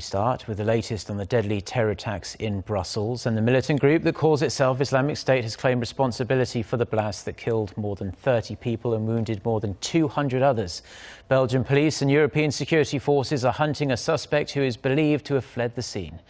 start with the latest on the deadly terror attacks in Brussels. And the militant group that calls itself Islamic State has claimed responsibility for the blast that killed more than 30 people and wounded more than 200 others. Belgian police and European security forces are hunting a suspect who is believed to have fled the scene.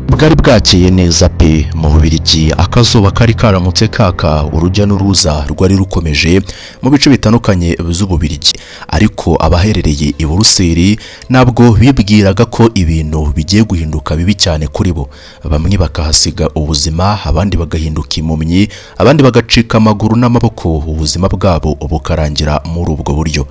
Bwari bwakeye neza pe mu Bubiligi, akazuba kari karamutse kaka, urujya n'uruza rwari rukomeje mu bice bitandukanye by'Ububirigi. Ariko abaherereye i Buruseli ntabwo bibwiraga ko ibintu bigiye guhinduka bibi cyane kuri bo. Bamwe bakahasiga ubuzima, abandi bagahinduka impumyi, abandi bagacika amaguru n'amaboko, ubuzima bwabo bukarangira muri ubwo buryo.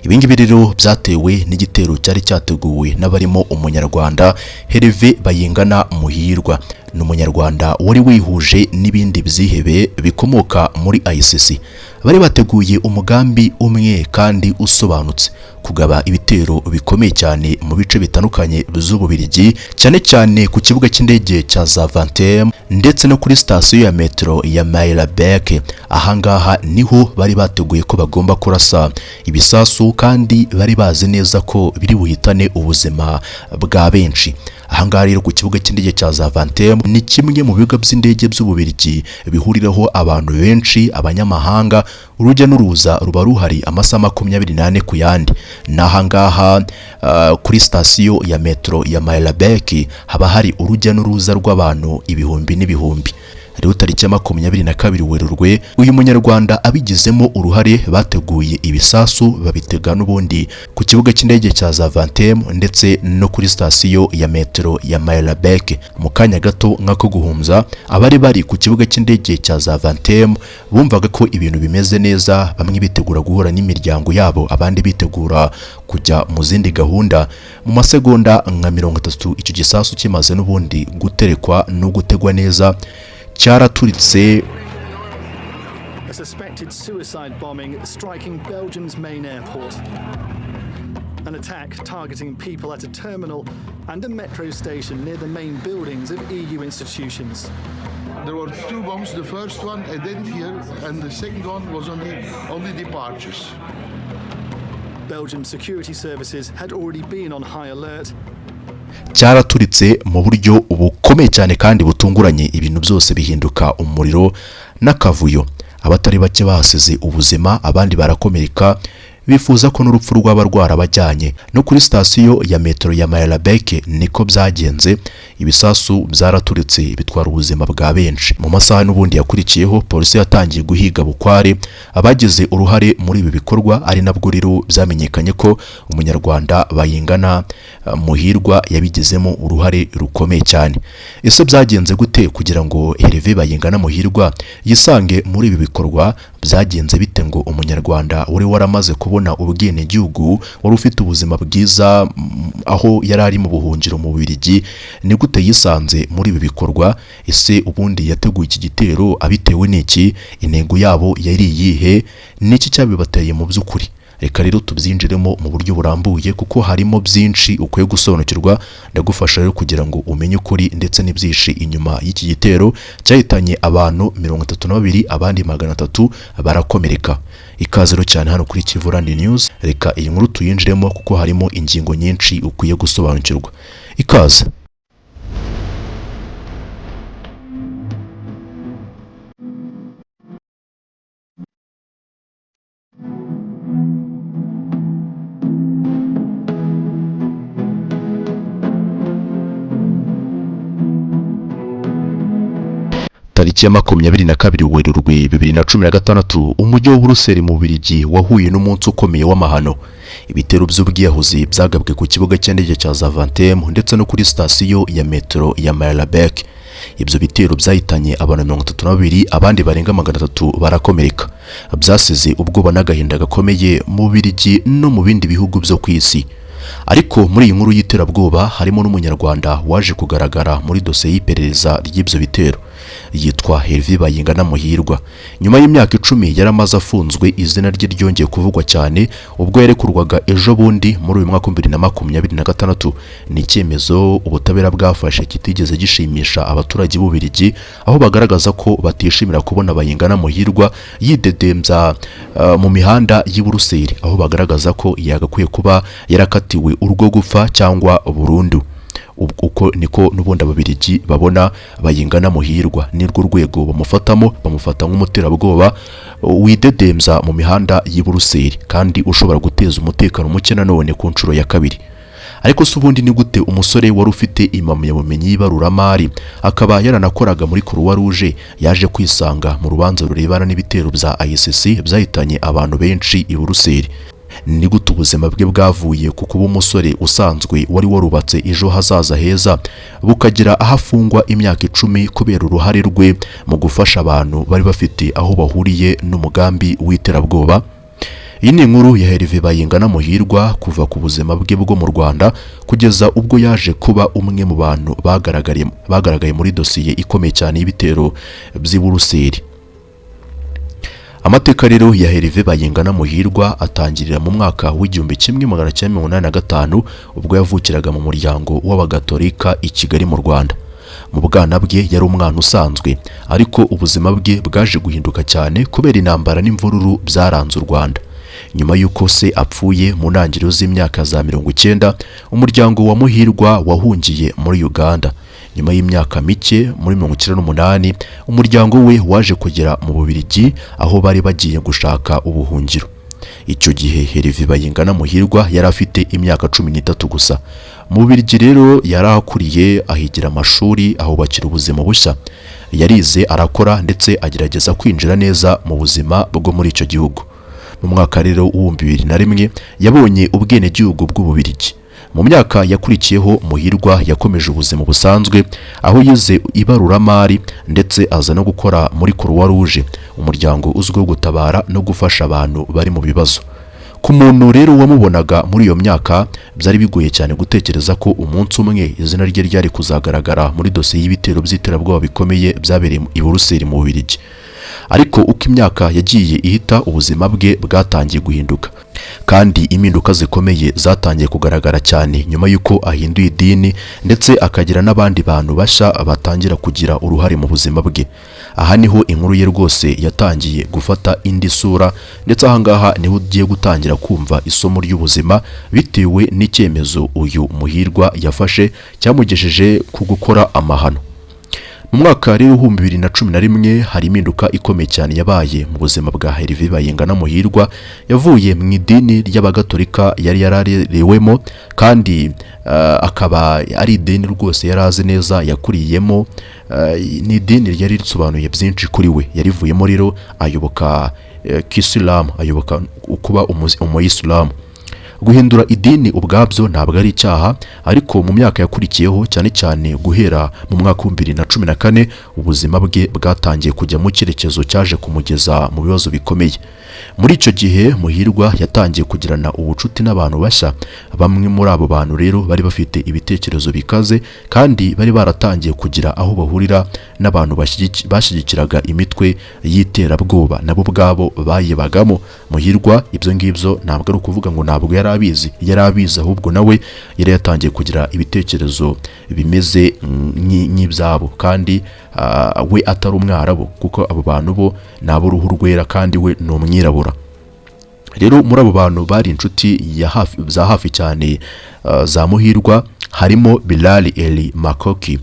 Ibi ngibi rero byatewe n'igitero cyari cyateguwe n'abarimo Umunyarwanda Hervé Bayingana Muhirwa. Ni Umunyarwanda wari wihuje n'ibindi byihebe bikomoka muri ICC. Bari bateguye umugambi umwe kandi usobanutse: kugaba ibitero bikomeye cyane mu bice bitandukanye by'Ububirigi, cyane cyane ku kibuga cy'indege cya Zaventem ndetse no kuri sitasiyo ya metro ya Maelbeek. Ahangaha niho bari bateguye ko bagomba kurasa ibisasu, kandi bari bazi neza ko biri buhitane ubuzima bwa benshi. Ahangaha rero ku kibuga cy'indege cya Zaventem ni kimwe mu bigo by'indege by'Ububirigi bihuriraho abantu benshi, abanyamahanga, urujya n'uruza ruba ruhari amasaha 24 ku yandi. N'ahangaha kuri sitasiyo ya metro ya Maelbeek haba hari urujya n'uruza rw'abantu ibihumbi n'ibihumbi. Rero tariki ya 22 Werurwe, uyu Munyarwanda abigizemo uruhare bateguye ibisasu, babitega n'ubundi ku kibuga cy'indege cya Zaventem ndetse no kuri sitasiyo ya metro ya Maelbeek. Mu kanya gato nk'ako guhumza, abari bari ku kibuga cy'indege cya Zaventem bumvaga ko ibintu bimeze neza, bamwe bitegura guhura n'imiryango yabo, abandi bitegura kujya mu zindi gahunda. Mu masegonda nka 30 icyo gisasu kimaze n'ubundi guterekwa no gutegwa neza, cyaraturitse. A suspected suicide bombing striking Belgium's main airport. An attack targeting people at a terminal and a metro station near the main buildings of EU institutions. There were two bombs. The first one I didn't hear, and the second one was on the departures. Belgium's security services had already been on high alert. Cyaraturitse mu buryo bukomeye cyane kandi butunguranye, ibintu byose bihinduka umuriro n'akavuyo. Abatari bake bahasize ubuzima, abandi barakomereka, bifuza ko n'urupfu rwaba rwarabajyanye. No kuri sitasiyo ya metro ya Maelbeek niko byagenze, ibisasu byaraturitse bitwara ubuzima bwa benshi. Mu masaha n'ubundi yakurikiyeho, polisi yatangiye guhiga bukware abagize uruhare muri ibi bikorwa, ari nabwo rero byamenyekanye ko Umunyarwanda Bayingana Muhirwa yabigizemo uruhare rukomeye cyane. Ese byagenze gute kugira ngo Hervé Bayingana Muhirwa yisange muri ibi bikorwa? Byagenze bite ngo Umunyarwanda wari waramaze kubona ubwenegihugu, wari ufite ubuzima bwiza aho yari ari mu buhungiro mu Bubiligi, ni gute yisanze muri ibi bikorwa? Ese ubundi yateguye iki gitero abitewe n'iki? Intego yabo yari iyihe? N'iki cyabibateye mu by'ukuri? Reka rero tubyinjiremo mu buryo burambuye, kuko harimo byinshi ukwiye gusobanukirwa. Ndagufasha rero kugira ngo umenye ukuri ndetse n'ibyinshi inyuma y'iki gitero cyahitanye abantu 32, abandi 300 barakomereka. Ikaze rero cyane hano kuri Kivu Rand News. Reka iyi nkuru tuyinjiremo kuko harimo ingingo nyinshi ukwiye gusobanukirwa. Ikaze. Tariki ya 22 Werurwe 2016, umujyi wa Buruseli mu Bubiligi wahuye n'umunsi ukomeye w'amahano. Ibitero by'ubwiyahuzi byagabwe ku kibuga cy'indege cya Zaventem ndetse no kuri sitasiyo ya metro ya Maelbeek. Ibyo bitero byahitanye abantu 32, abandi barenga 300 barakomereka. Byasize ubwoba n'agahinda gakomeye mu Bubiligi no mu bindi bihugu byo ku isi. Ariko muri iyi nkuru y'iterabwoba harimo n'Umunyarwanda waje kugaragara muri dosiye y'iperereza ry'ibyo bitero. Yitwa Hervé Bayingana Muhirwa. Nyuma y'imyaka 10 yari amaze afunzwe, izina rye ryongeye kuvugwa cyane ubwo yarekurwaga ejo bundi muri uyu mwaka 2026. Ni icyemezo ubutabera bwafashe kitigeze gishimisha abaturage b'Ububiligi, aho bagaragaza ko batishimira kubona Bayingana Muhirwa yidedembya mu mihanda y'i Buruseli, aho bagaragaza ko yagakwiye kuba yarakatiwe urwo gupfa cyangwa burundu. Uko niko n'ubundi Ababiligi babona Bayingana Muhirwa, nirwo rwego bamufatamo, bamufata nk'umuterabwoba widedembya mu mihanda y'i Buruseli kandi ushobora guteza umutekano muke nanone ku nshuro ya kabiri. Ariko se ubundi ni gute umusore wari ufite impamyabumenyi y'ibaruramari akaba yaranakoraga muri Croix Rouge yaje kwisanga mu rubanza rurebana n'ibitero bya ICC byahitanye abantu benshi i Buruseli? Ni gute ubuzima bwe bwavuye ku kuba umusore usanzwe wari warubatse ejo hazaza heza bukagira aho afungwa imyaka 10 kubera uruhare rwe mu gufasha abantu bari bafite aho bahuriye n'umugambi w'iterabwoba? Iyi ni inkuru ya Hervé Bayingana Muhirwa kuva ku buzima bwe bwo mu Rwanda kugeza ubwo yaje kuba umwe mu bantu bagaragaye muri dosiye ikomeye cyane y'ibitero by'i Buruseli. Amateka rero ya Hervé Bayingana Muhirwa atangirira mu mwaka w'1985 ubwo yavukiraga mu muryango w'Abagatolika i Kigali mu Rwanda. Mu bwana bwe yari umwana usanzwe, ariko ubuzima bwe bwaje guhinduka cyane kubera intambara n'imvururu byaranze u Rwanda. Nyuma y'uko se apfuye mu ntangiriro z'imyaka za 90, umuryango wa Muhirwa wahungiye muri Uganda. Nyuma y'imyaka mike muri 98, umuryango we waje kugera mu Bubiligi aho bari bagiye gushaka ubuhungiro. Icyo gihe Hervé Bayingana Muhirwa yari afite imyaka 13 gusa. Mu Bubiligi rero yarahakuriye, ahigira amashuri, ahubakira ubuzima bushya. Yarize, arakora ndetse agerageza kwinjira neza mu buzima bwo muri icyo gihugu. Mu mwaka rero w'2001 yabonye ubwenegihugu bw'Ububiligi. Mu myaka yakurikiyeho Muhirwa yakomeje ubuzima busanzwe, aho yize ibaruramari ndetse aza no gukora muri Croix Rouge, umuryango uzwiho gutabara no gufasha abantu bari mu bibazo. Ku muntu rero wamubonaga muri iyo myaka, byari bigoye cyane gutekereza ko umunsi umwe izina rye ryari kuzagaragara muri dosiye y'ibitero by'iterabwoba bikomeye byabereye i Buruseli mu Bubiligi. Ariko uko imyaka yagiye ihita, ubuzima bwe bwatangiye guhinduka, kandi impinduka zikomeye zatangiye kugaragara cyane nyuma y'uko ahinduye idini ndetse akagira n'abandi bantu bashya batangira kugira uruhare mu buzima bwe. Aha niho inkuru ye rwose yatangiye gufata indi sura, ndetse ahangaha niho ugiye gutangira kumva isomo ry'ubuzima bitewe n'icyemezo uyu Muhirwa yafashe cyamugejeje ku gukora amahano. Mu mwaka rero 2011 hari impinduka ikomeye cyane yabaye mu buzima bwa Hervé Bayingana Muhirwa. Yavuye mu idini ry'Abagatolika yari yararerewemo kandi akaba ari idini rwose yari azi neza, yakuriyemo. Ni idini ryari risobanuye byinshi kuri we. Yarivuyemo rero ayoboka kisilamu, ayoboka kuba umuyisilamu. Guhindura idini ubwabyo ntabwo ari icyaha, ariko mu myaka yakurikiyeho cyane cyane guhera mu mwaka 2014, ubuzima bwe bwatangiye kujya mu cyerekezo cyaje kumugeza mu bibazo bikomeye. Muri icyo gihe Muhirwa yatangiye kugirana ubucuti n'abantu bashya. Bamwe muri abo bantu rero bari bafite ibitekerezo bikaze kandi bari baratangiye kugira aho bahurira n'abantu bashyigikiraga imitwe y'iterabwoba, nabo ubwabo bayibagamo. Muhirwa ibyo ngibyo ntabwo ari ukuvuga ngo ntabwo yari abizi, yari abizi, ahubwo nawe yari yatangiye kugira ibitekerezo bimeze nk'ibyabo, kandi we atari umwarabu, kuko abo bantu bo ni ab'uruhu rwera kandi we ni umwirabura. Rero muri abo bantu bari inshuti ya hafi, za hafi cyane za Muhirwa harimo Bilal El Makoki.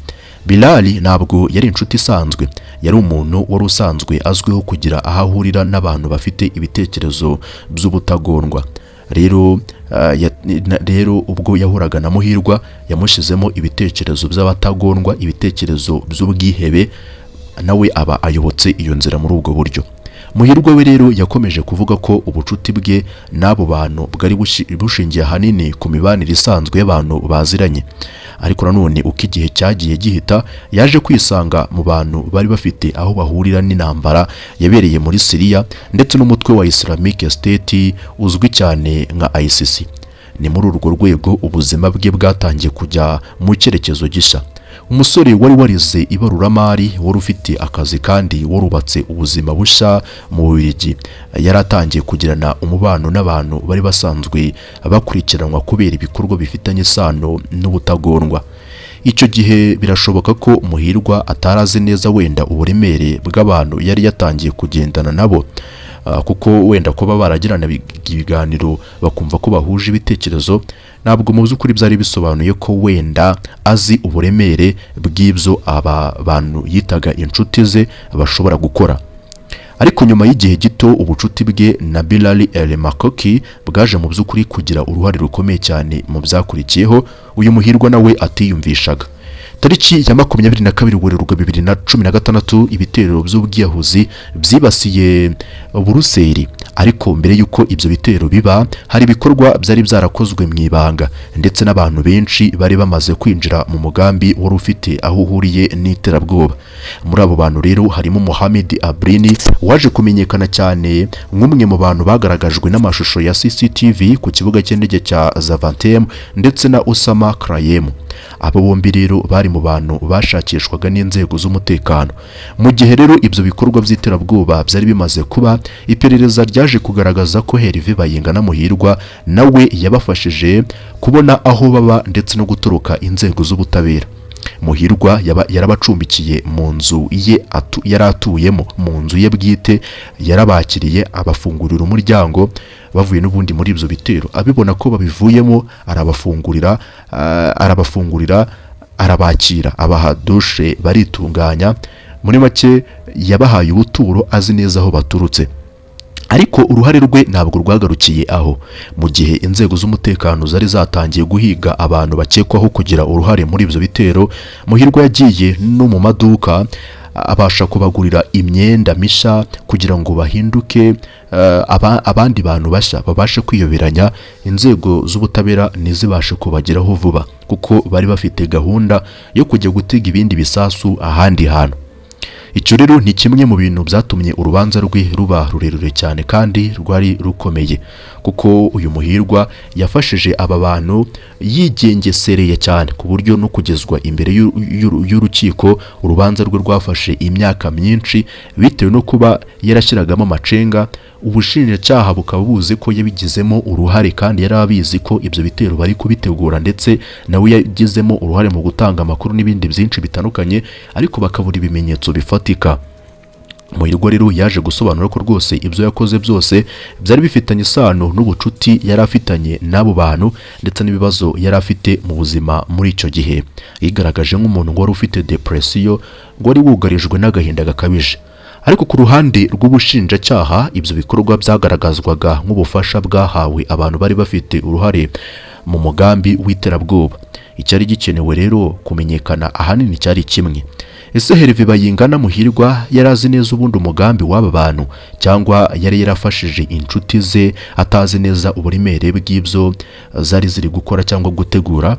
Bilal ntabwo yari inshuti isanzwe, yari umuntu wari usanzwe azwiho kugira aho ahurira n'abantu bafite ibitekerezo by'ubutagondwa. Rero rero ubwo yahuraga na Muhirwa yamushyizemo ibitekerezo by'abatagondwa, ibitekerezo by'ubwihebe, nawe aba ayobotse iyo nzira muri ubwo buryo. Muhirwa we rero yakomeje kuvuga ko ubucuti bwe n'abo bantu bwari bushingiye ahanini ku mibanire isanzwe y'abantu baziranye. Ariko nanone uko igihe cyagiye gihita, yaje kwisanga mu bantu bari bafite aho bahurira n'intambara yabereye muri Syria ndetse n'umutwe wa Islamic State uzwi cyane nka ISIS. Ni muri urwo rwego ubuzima bwe bwatangiye kujya mu cyerekezo gishya. Umusore wari warize ibaruramari, wari ufite akazi kandi warubatse ubuzima bushya mu Bubiligi, yari atangiye kugirana umubano n'abantu bari basanzwe bakurikiranwa kubera ibikorwa bifitanye isano n'ubutagondwa. Icyo gihe birashoboka ko Muhirwa atarazi neza wenda uburemere bw'abantu yari yatangiye kugendana nabo, kuko wenda kuba baragirana ibiganiro bakumva ko bahuje ibitekerezo, ntabwo mu by'ukuri byari bisobanuye ko wenda azi uburemere bw'ibyo aba bantu yitaga inshuti ze bashobora gukora. Ariko nyuma y'igihe gito, ubucuti bwe na Bilal El Makoki bwaje mu by'ukuri kugira uruhare rukomeye cyane mu byakurikiyeho uyu Muhirwa nawe atiyumvishaga. Tariki ya 22 Werurwe 2016, ibitero by'ubwiyahuzi byibasiye Buruseli. Ariko mbere y'uko ibyo bitero biba, hari ibikorwa byari byarakozwe mu ibanga, ndetse n'abantu benshi bari bamaze kwinjira mu mugambi wari ufite aho uhuriye n'iterabwoba. Muri abo bantu rero harimo Mohamed Abrini, waje kumenyekana cyane nk'umwe mu bantu bagaragajwe n'amashusho ya CCTV ku kibuga cy'indege cya Zaventem, ndetse na Osama Krayem. Abo bombi rero bari mu bantu bashakishwaga n'inzego z'umutekano. Mu gihe rero ibyo bikorwa by'iterabwoba byari bimaze kuba, iperereza ryaje kugaragaza ko Herve Bayingana Muhirwa nawe yabafashije kubona aho baba ndetse no gutoroka inzego z'ubutabera. Muhirwa yarabacumbikiye mu nzu ye yari atuyemo, mu nzu ye bwite. Yarabakiriye, abafungurira umuryango bavuye n'ubundi muri ibyo bitero. Abibona ko babivuyemo, arabafungurira, arabakira, abaha dushe, baritunganya. Muri make yabahaye ubuturo azi neza aho baturutse. Ariko uruhare rwe ntabwo rwagarukiye aho. Mu gihe inzego z'umutekano zari zatangiye guhiga abantu bakekwaho kugira uruhare muri ibyo bitero, Muhirwa yagiye no mu maduka, abasha kubagurira imyenda mishya kugira ngo bahinduke abandi bantu bashya, babashe kwiyoberanya, inzego z'ubutabera ntizibashe kubageraho vuba, kuko bari bafite gahunda yo kujya gutega ibindi bisasu ahandi hantu. Icyo rero ni kimwe mu bintu byatumye urubanza rwe ruba rurerure cyane kandi rwari rukomeye, kuko uyu Muhirwa yafashije aba bantu yigengesereye cyane, ku buryo no kugezwa imbere y'urukiko urubanza rwe rwafashe imyaka myinshi, bitewe no kuba yarashyiragamo amacenga, ubushinjacyaha bukaba buzi ko yabigizemo uruhare kandi yari abizi ko ibyo bitero bari kubitegura, ndetse nawe yagizemo uruhare mu gutanga amakuru n'ibindi byinshi bitandukanye, ariko bakabura ibimenyetso bifatika. Muhirwa rero yaje gusobanura ko rwose ibyo yakoze byose byari bifitanye isano n'ubucuti yari afitanye n'abo bantu ndetse n'ibibazo yari afite mu buzima muri icyo gihe. Yigaragaje nk'umuntu wari ufite depresiyo, ngo wari wugarijwe n'agahinda gakabije. Ariko ku ruhande rw'ubushinjacyaha, ibyo bikorwa byagaragazwaga nk'ubufasha bwahawe abantu bari bafite uruhare mu mugambi w'iterabwoba. Icyari gikenewe rero kumenyekana ahanini cyari kimwe: ese Herve Bayingana Muhirwa yari azi neza ubundi umugambi w'aba bantu, cyangwa yari yarafashije inshuti ze atazi neza uburemere bw'ibyo zari ziri gukora cyangwa gutegura?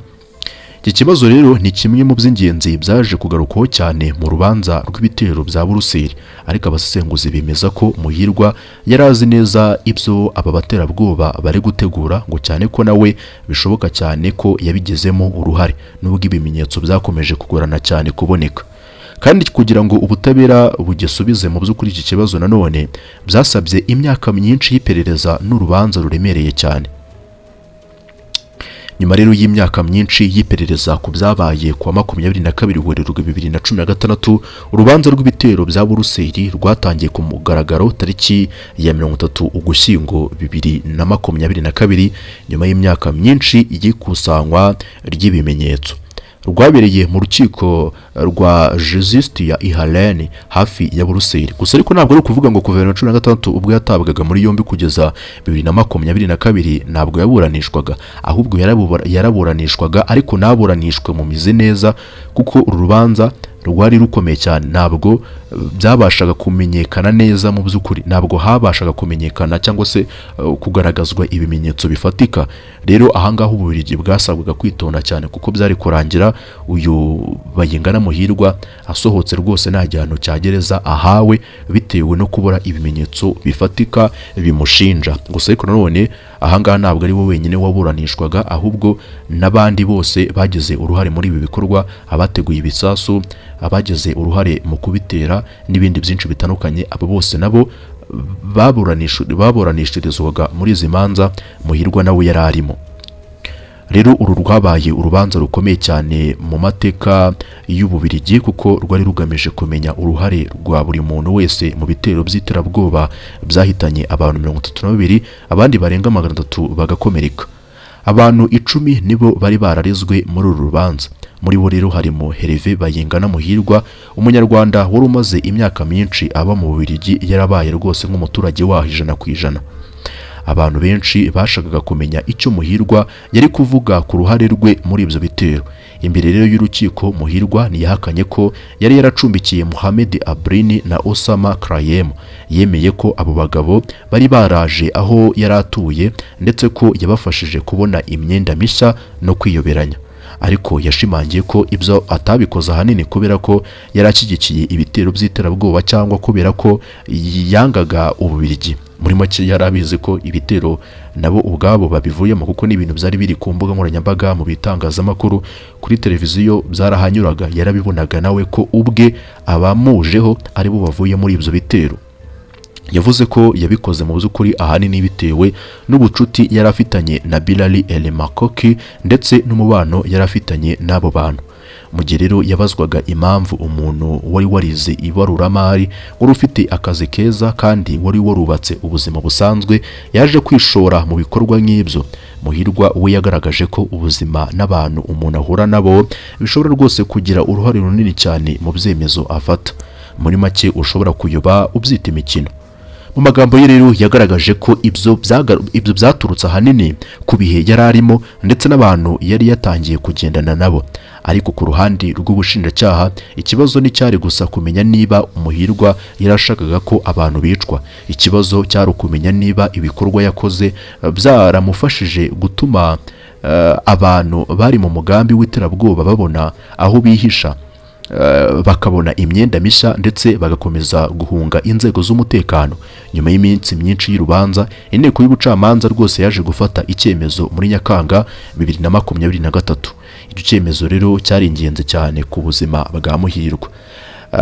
Iki kibazo rero ni kimwe mu by'ingenzi byaje kugarukwaho cyane mu rubanza rw'ibitero bya Buruseli. Ariko abasesenguzi bemeza ko Muhirwa yari azi neza ibyo aba baterabwoba bari gutegura, ngo cyane ko nawe bishoboka cyane ko yabigizemo uruhare, nubwo ibimenyetso byakomeje kugorana cyane kuboneka. Kandi kugira ngo ubutabera bugisubize mu by'ukuri iki kibazo nanone byasabye imyaka myinshi y'iperereza n'urubanza ruremereye cyane. Nyuma rero y'imyaka myinshi y'iperereza ku byabaye ku wa 22 Werurwe 2016, urubanza rw'ibitero bya Buruseli rwatangiye ku mugaragaro tariki ya 30 Ugushyingo 2022, nyuma y'imyaka myinshi y'ikusanywa ry'ibimenyetso. Rwabereye mu rukiko rwa Justice i Haarlem hafi ya Buruseli. Gusa ariko ntabwo ari ukuvuga ngo kuva 2016 ubwo yatabwaga muri yombi kugeza 2022 ntabwo yaburanishwaga, ahubwo yaraburanishwaga, ariko naburanishwe mu mizi neza, kuko uru rubanza rwari rukomeye cyane. Ntabwo byabashaga kumenyekana neza. Mu by'ukuri ntabwo habashaga kumenyekana cyangwa se kugaragazwa ibimenyetso bifatika. Rero ahangaha Ububiligi bwasabwaga kwitonda cyane, kuko byari kurangira uyu Bayingana Muhirwa asohotse rwose nta gihano cya gereza ahawe, bitewe no kubura ibimenyetso bifatika bimushinja. Gusa ariko nanone ahangaha ntabwo ari we wenyine waburanishwaga, ahubwo n'abandi bose bagize uruhare muri ibi bikorwa, abateguye ibisasu, abagize uruhare mu kubitera n'ibindi byinshi bitandukanye. Abo bose nabo baburanishirizwaga muri izi manza. Muhirwa nawe yari arimo. Rero uru rwabaye urubanza rukomeye cyane mu mateka y'Ububiligi, kuko rwari rugamije kumenya uruhare rwa buri muntu wese mu bitero by'iterabwoba byahitanye abantu 32, abandi barenga 300 bagakomereka. Abantu 10 nibo bari bararezwe muri uru rubanza. Muri bo rero harimo Hervé Bayingana Muhirwa, Umunyarwanda wari umaze imyaka myinshi aba mu Bubiligi, yarabaye rwose nk'umuturage waho 100%. Abantu benshi bashakaga kumenya icyo Muhirwa yari kuvuga ku ruhare rwe muri ibyo bitero. Imbere rero y'urukiko, Muhirwa ntiyahakanye ko yari yaracumbikiye Mohamed Abrini na Osama Krayem. Yemeye ko abo bagabo bari baraje aho yari atuye, ndetse ko yabafashije kubona imyenda mishya no kwiyoberanya. Ariko yashimangiye ko ibyo atabikoze ahanini kubera ko yari ashyigikiye ibitero by'iterabwoba cyangwa kubera ko yangaga Ububiligi. Muri make yari abizi ko ibitero nabo ubwabo babivuyemo, kuko n'ibintu byari biri ku mbuga nkoranyambaga, mu bitangazamakuru, kuri televiziyo byarahanyuraga. Yarabibonaga nawe ko ubwe abamujeho aribo bavuye muri ibyo bitero. Yavuze ko yabikoze mu by'ukuri ahanini bitewe n'ubucuti yari afitanye na Bilal El Makoki ndetse n'umubano yari afitanye n'abo bantu. Mu gihe rero yabazwaga impamvu umuntu wari warize ibaruramari, wari ufite akazi keza kandi wari warubatse ubuzima busanzwe, yaje kwishora mu bikorwa nk'ibyo, Muhirwa we yagaragaje ko ubuzima n'abantu umuntu ahura nabo bishobora rwose kugira uruhare runini cyane mu byemezo afata. Muri make ushobora kuyoba ubyita imikino. Mu magambo ye rero yagaragaje ko ibyo byaturutse ahanini ku bihe yari arimo ndetse n'abantu yari yatangiye kugendana nabo. Ariko ku ruhande rw'ubushinjacyaha, ikibazo nticyari gusa kumenya niba Umuhirwa yarashakaga ko abantu bicwa. Ikibazo cyari ukumenya niba ibikorwa yakoze byaramufashije gutuma abantu bari mu mugambi w'iterabwoba babona aho bihisha, bakabona imyenda mishya, ndetse bagakomeza guhunga inzego z'umutekano. Nyuma y'iminsi myinshi y'urubanza, inteko y'ubucamanza rwose yaje gufata icyemezo muri Nyakanga 2023. Icyo cyemezo rero cyari ingenzi cyane ku buzima bwa Muhirwa.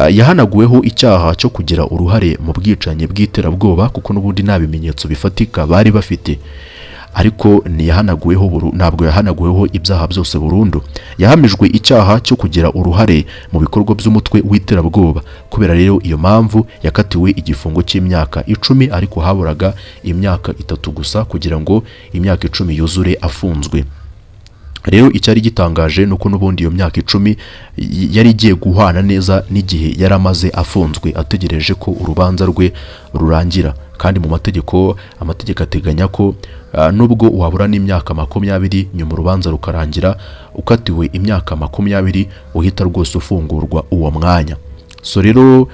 Yahanaguweho icyaha cyo kugira uruhare mu bwicanyi bw'iterabwoba, kuko n'ubundi nta bimenyetso bifatika bari bafite. Ariko ntiyahanaguweho, ntabwo yahanaguweho ibyaha byose burundu. Yahamijwe icyaha cyo kugira uruhare mu bikorwa by'umutwe w'iterabwoba. Kubera rero iyo mpamvu yakatiwe igifungo cy'imyaka 10, ariko haburaga imyaka 3 gusa kugira ngo imyaka 10 yuzure afunzwe. Rero icyari gitangaje nuko n'ubundi iyo myaka 10 yari igiye guhana neza n'igihe yari amaze afunzwe ategereje ko urubanza rwe rurangira. Kandi mu mategeko, amategeko ateganya ko nubwo wabura n'imyaka 20 nyuma urubanza rukarangira ukatiwe imyaka 20, uhita rwose ufungurwa uwo mwanya. So rero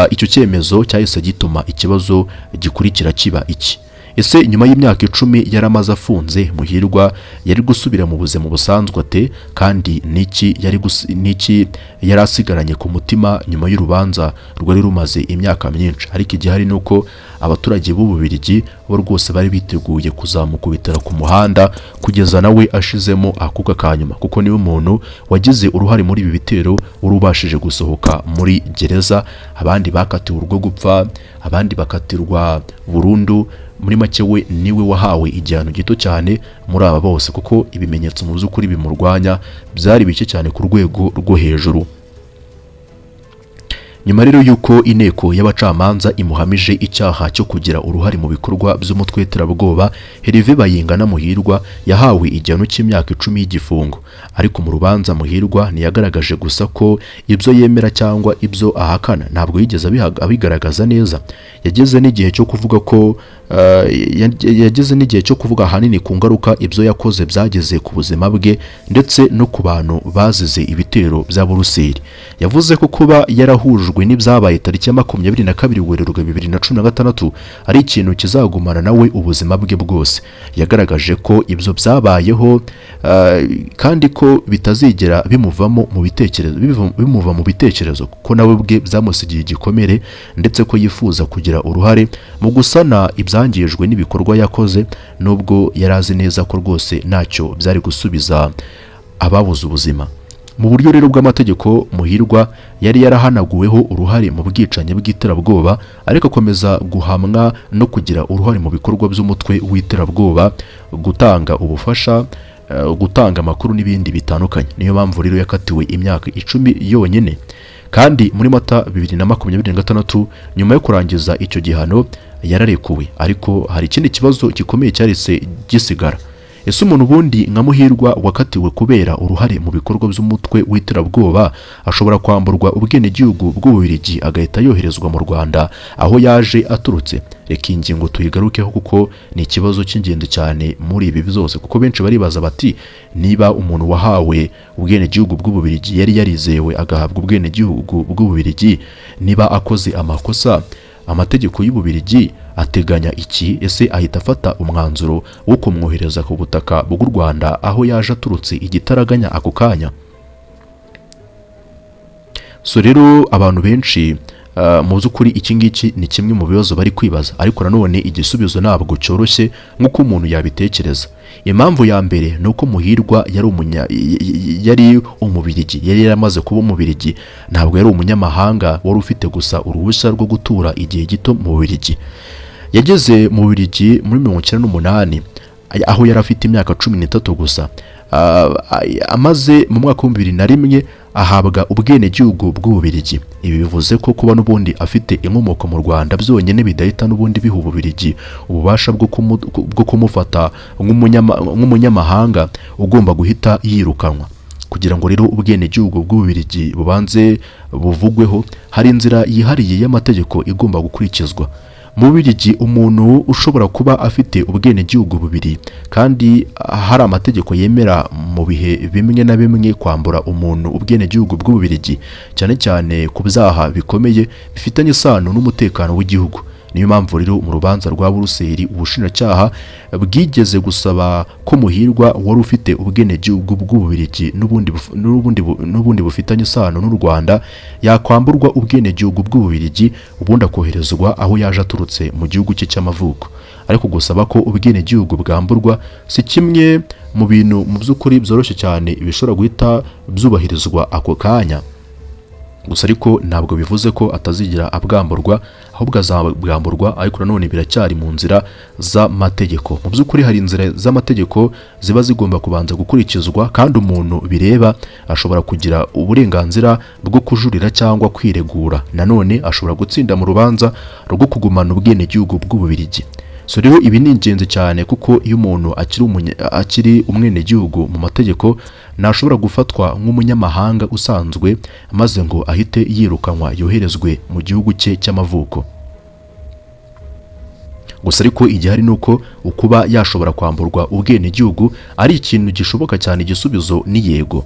icyo cyemezo cyahise gituma ikibazo gikurikira kiba iki: ese nyuma y'imyaka 10 yaramaze afunze, Muhirwa yari gusubira mu buzima busanzwe ate? Kandi niki yari asigaranye ku mutima nyuma y'urubanza rwari rumaze imyaka myinshi? Ariko igihari ni uko abaturage b'Ububiligi bo rwose bari biteguye kuzamukubitira ku muhanda kugeza nawe ashizemo akuka kanyuma, kuko niwe muntu wagize uruhare muri ibi bitero wari ubashije gusohoka muri gereza. Abandi bakatiwe urwo gupfa, abandi bakatirwa burundu. Muri make we niwe wahawe igihano gito cyane muri aba bose, kuko ibimenyetso mu by'ukuri bimurwanya byari bike cyane ku rwego rwo hejuru. Nyuma rero y'uko inteko y'abacamanza imuhamije icyaha cyo kugira uruhare mu bikorwa by'umutwe w'iterabwoba, Hervé Bayingana Muhirwa yahawe igihano cy'imyaka 10 y'igifungo. Ariko mu rubanza Muhirwa ntiyagaragaje gusa ko ibyo yemera cyangwa ibyo ahakana, ntabwo yigeze abigaragaza neza. Yageze n'igihe cyo kuvuga ko yageze n'igihe cyo kuvuga ahanini ku ngaruka ibyo yakoze byageze ku buzima bwe ndetse no ku bantu bazize ibitero bya Buruseli. Yavuze ko kuba yarahujwe yababajwe n'ibyabaye tariki ya 22 Werurwe 2016 ari ikintu kizagumana nawe ubuzima bwe bwose. Yagaragaje ko ibyo byabayeho kandi ko bitazigera bimuvamo mu bitekerezo, bimuva mu bitekerezo, kuko nawe ubwe byamusigiye igikomere, ndetse ko yifuza kugira uruhare mu gusana ibyangijwe n'ibikorwa yakoze, nubwo yari azi neza ko rwose ntacyo byari gusubiza ababuze ubuzima. Mu buryo rero bw'amategeko, Muhirwa yari yarahanaguweho uruhare mu bwicanyi bw'iterabwoba, ariko akomeza guhamwa no kugira uruhare mu bikorwa by'umutwe w'iterabwoba, gutanga ubufasha, gutanga amakuru n'ibindi bitandukanye. Niyo mpamvu rero yakatiwe imyaka 10 yonyine. Kandi muri Mata 2026, nyuma yo kurangiza icyo gihano, yararekuwe. Ariko hari ikindi kibazo gikomeye cyahise gisigara: ese umuntu ubundi nka Muhirwa wakatiwe kubera uruhare mu bikorwa by'umutwe w'iterabwoba ashobora kwamburwa ubwenegihugu bw'Ububiligi agahita yoherezwa mu Rwanda aho yaje aturutse? Reka iyi ngingo tuyigarukeho kuko ni ikibazo cy'ingenzi cyane muri ibi byose, kuko benshi baribaza bati niba umuntu wahawe ubwenegihugu bw'Ububiligi yari yarizewe agahabwa ubwenegihugu bw'Ububiligi, niba akoze amakosa, amategeko y'Ububiligi ateganya iki? Ese ahita afata umwanzuro wo kumwohereza ku butaka bw'u Rwanda aho yaje aturutse igitaraganya ako kanya? So rero abantu benshi mu by'ukuri iki ngiki ni kimwe mu bibazo bari kwibaza, ariko nanone igisubizo ntabwo cyoroshye nk'uko umuntu yabitekereza. Impamvu ya mbere ni uko Muhirwa yari umubirigi, yari yaramaze kuba umubirigi, ntabwo yari umunyamahanga wari ufite gusa uruhushya rwo gutura igihe gito mu Bubiligi. Yageze mu Bubiligi muri 98 aho yari afite imyaka 13 gusa. Amaze mu mwaka wa 2001 ahabwa ubwenegihugu bw'Ububiligi. Ibi bivuze ko kuba n'ubundi afite inkomoko mu Rwanda byonyine bidahita n'ubundi biha Ububiligi ububasha bwo kumufata nk'umunyamahanga ugomba guhita yirukanwa. Kugira ngo rero ubwenegihugu bw'Ububiligi bubanze buvugweho, hari inzira yihariye y'amategeko igomba gukurikizwa. Mu Bubiligi, umuntu ushobora kuba afite ubwenegihugu bubiri, kandi hari amategeko yemera mu bihe bimwe na bimwe kwambura umuntu ubwenegihugu bw'Ububiligi, cyane cyane ku byaha bikomeye bifitanye isano n'umutekano w'igihugu. Niyo mpamvu rero mu rubanza rwa Buruseli, ubushinjacyaha bwigeze gusaba ko Muhirwa wari ufite ubwenegihugu bw'Ububiligi n'ubundi bufitanye isano n'u Rwanda yakwamburwa ubwenegihugu bw'Ububiligi, ubundi akoherezwa aho yaje aturutse mu gihugu cye cy'amavuko. Ariko gusaba ko ubwenegihugu bwamburwa si kimwe mu bintu mu by'ukuri byoroshye cyane bishobora guhita byubahirizwa ako kanya. Gusa ariko ntabwo bivuze ko atazigera abwamburwa, ahubwo azabwamburwa, ariko nanone biracyari mu nzira z'amategeko. Mu by'ukuri hari inzira z'amategeko ziba zigomba kubanza gukurikizwa, kandi umuntu bireba ashobora kugira uburenganzira bwo kujurira cyangwa kwiregura. Nanone ashobora gutsinda mu rubanza rwo kugumana ubwenegihugu bw'Ububiligi. So rero ibi ni ingenzi cyane, kuko iyo umuntu akiri umwenegihugu mu mategeko, ntashobora gufatwa nk'umunyamahanga usanzwe maze ngo ahite yirukanwa yoherezwe mu gihugu cye cy'amavuko. Gusa ariko igihari ni uko ukuba yashobora kwamburwa ubwenegihugu ari ikintu gishoboka cyane, igisubizo ni yego.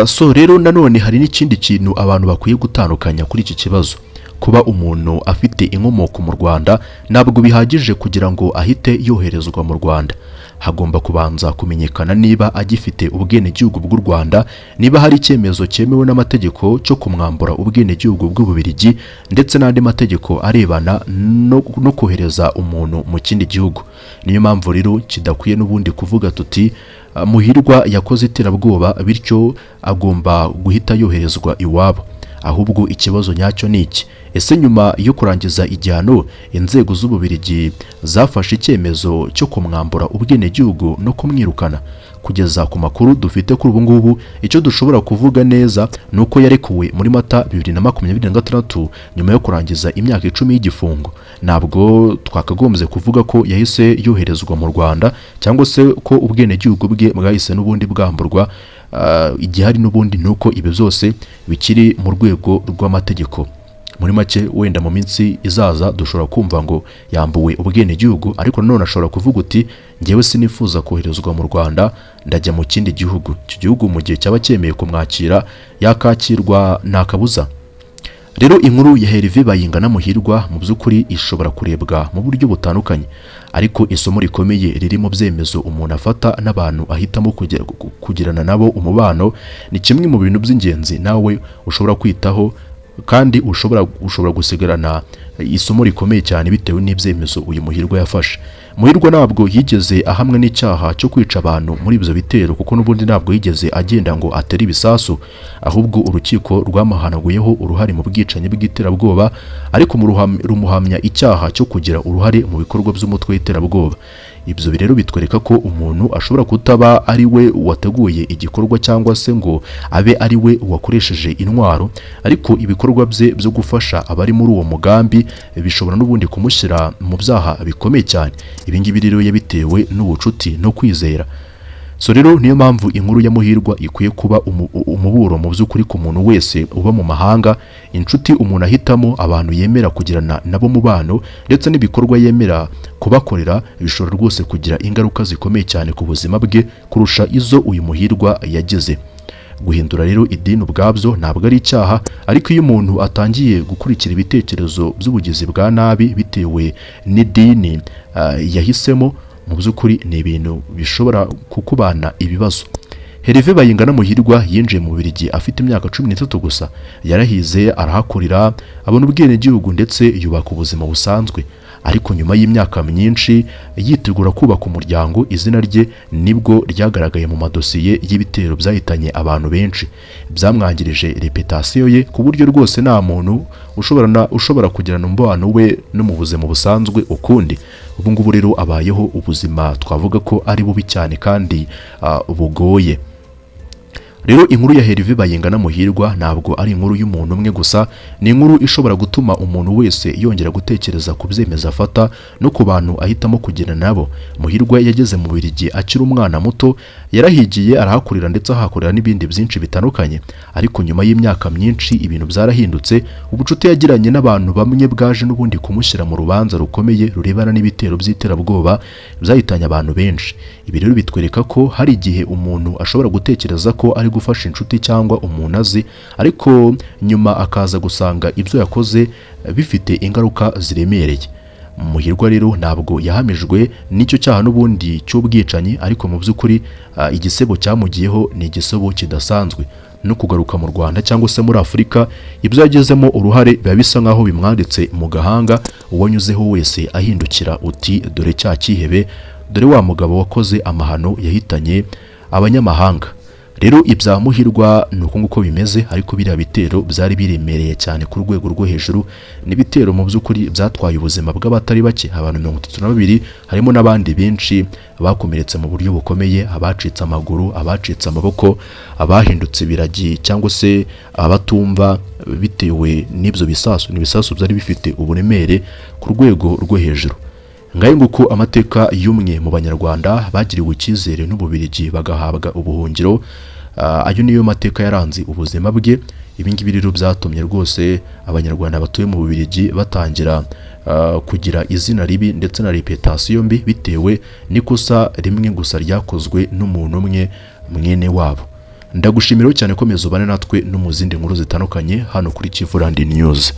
So rero nanone hari n'ikindi kintu abantu bakwiye gutandukanya kuri iki kibazo. Kuba umuntu afite inkomoko mu Rwanda ntabwo bihagije kugira ngo ahite yoherezwa mu Rwanda. Hagomba kubanza kumenyekana niba agifite ubwenegihugu bw'u Rwanda, niba hari icyemezo cyemewe n'amategeko cyo kumwambura ubwenegihugu bw'Ububiligi, ndetse n'andi mategeko arebana no kohereza umuntu mu kindi gihugu. Niyo mpamvu rero kidakwiye n'ubundi kuvuga tuti Muhirwa yakoze iterabwoba, bityo agomba guhita yoherezwa iwabo. Ahubwo ikibazo nyacyo ni iki: ese nyuma yo kurangiza igihano, inzego z'Ububiligi zafashe icyemezo cyo kumwambura ubwenegihugu no kumwirukana? Kugeza ku makuru dufite kuri ubu ngubu, icyo dushobora kuvuga neza ni uko yarekuwe muri Mata 2026 nyuma yo kurangiza imyaka 10 y'igifungo. Ntabwo twakagombye kuvuga ko yahise yoherezwa mu Rwanda cyangwa se ko ubwenegihugu bwe bwahise n'ubundi bwamburwa. Igihari n'ubundi ni uko ibi byose bikiri mu rwego rw'amategeko. Muri make, wenda mu minsi izaza dushobora kumva ngo yambuwe ubwenegihugu, ariko nanone ashobora kuvuga uti: "Ngewe sinifuza koherezwa mu Rwanda, ndajya mu kindi gihugu." Icyo gihugu mu gihe cyaba cyemeye kumwakira, yakakirwa, nta kabuza. Rero inkuru ya Hervé Bayingana Muhirwa mu by'ukuri ishobora kurebwa mu buryo butandukanye, ariko isomo rikomeye riri mu byemezo umuntu afata n'abantu ahitamo kugirana nabo umubano. Ni kimwe mu bintu by'ingenzi nawe ushobora kwitaho, kandi ushobora gusigarana isomo rikomeye cyane bitewe n'ibyemezo uyu Muhirwa yafashe. Muhirwa ntabwo yigeze ahamwa n'icyaha cyo kwica abantu muri ibyo bitero, kuko n'ubundi ntabwo yigeze agenda ngo atere ibisasu. Ahubwo urukiko rwamuhanaguyeho uruhare mu bwicanyi bw'iterabwoba, ariko rumuhamya icyaha cyo kugira uruhare mu bikorwa by'umutwe w'iterabwoba. Ibyo rero bitwereka ko umuntu ashobora kutaba ari we wateguye igikorwa cyangwa se ngo abe ari we wakoresheje intwaro, ariko ibikorwa bye byo gufasha abari muri uwo mugambi bishobora n'ubundi kumushyira mu byaha bikomeye cyane. Ibi ngibi rero yabitewe n'ubucuti no kwizera. So rero niyo mpamvu inkuru ya Muhirwa ikwiye kuba umuburo mu by'ukuri ku muntu wese uba mu mahanga. Inshuti umuntu ahitamo, abantu yemera kugirana nabo mubano, ndetse n'ibikorwa yemera kubakorera bishobora rwose kugira ingaruka zikomeye cyane ku buzima bwe kurusha izo uyu Muhirwa yagize. Guhindura rero idini ubwabyo ntabwo ari icyaha, ariko iyo umuntu atangiye gukurikira ibitekerezo by'ubugizi bwa nabi bitewe n'idini yahisemo, mu by'ukuri ni ibintu bishobora kukubana ibibazo. Hervé Bayingana Muhirwa yinjiye mu Bubiligi afite imyaka 13 gusa. Yarahize, arahakorera, abona ubwenegihugu, ndetse yubaka ubuzima busanzwe. Ariko nyuma y'imyaka myinshi yitegura kubaka umuryango, izina rye nibwo ryagaragaye mu madosiye y'ibitero byahitanye abantu benshi. Byamwangirije réputation ye, ku buryo rwose nta muntu ushobora kugirana umubano we no mu buzima busanzwe ukundi. Ubu ngubu rero abayeho ubuzima twavuga ko ari bubi cyane kandi bugoye. Rero inkuru ya Hervé Bayingana Muhirwa ntabwo ari inkuru y'umuntu umwe gusa, ni inkuru ishobora gutuma umuntu wese yongera gutekereza ku byemezo afata no ku bantu ahitamo kugirana nabo. Muhirwa yageze mu Bubiligi akiri umwana muto, yarahigiye, arahakurira, ndetse ahakorera n'ibindi byinshi bitandukanye. Ariko nyuma y'imyaka myinshi ibintu byarahindutse. Ubucuti yagiranye n'abantu bamwe bwaje n'ubundi kumushyira mu rubanza rukomeye rurebana n'ibitero by'iterabwoba byahitanye abantu benshi. Ibi rero bitwereka ko hari igihe umuntu ashobora gutekereza ko ari gufasha inshuti cyangwa umuntu azi, ariko nyuma akaza gusanga ibyo yakoze bifite ingaruka ziremereye. Muhirwa rero ntabwo yahamijwe n'icyo cyaha n'ubundi cy'ubwicanyi, ariko mu by'ukuri igisebo cyamugiyeho ni igisebo kidasanzwe. No kugaruka mu Rwanda cyangwa se muri Afurika, ibyo yagizemo uruhare biba bisa nk'aho bimwanditse mu gahanga. Uwanyuzeho wese ahindukira uti: "Dore cya cyihebe, dore wa mugabo wakoze amahano yahitanye abanyamahanga." Rero ibya Muhirwa ni uko nguko bimeze, ariko biriya bitero byari biremereye cyane ku rwego rwo hejuru. N'ibitero mu by'ukuri byatwaye ubuzima bw'abatari bake, abantu 32, harimo n'abandi benshi bakomeretse mu buryo bukomeye, abacitse amaguru, abacitse amaboko, abahindutse ibiragi cyangwa se abatumva bitewe n'ibyo bisasu. Ni ibisasu byari bifite uburemere ku rwego rwo hejuru. Ngayo nguko amateka y'umwe mu Banyarwanda bagiriwe icyizere n'Ububirigi bagahabwa ubuhungiro. Ayo niyo mateka yaranze ubuzima bwe. Ibi ngibi rero byatumye rwose Abanyarwanda batuye mu Bubiligi batangira kugira izina ribi ndetse na réputation mbi, bitewe n'ikosa rimwe gusa ryakozwe n'umuntu umwe mwene wabo. Ndagushimira cyane, komeza ubane natwe no mu zindi nkuru zitandukanye hano kuri Kivurandi News.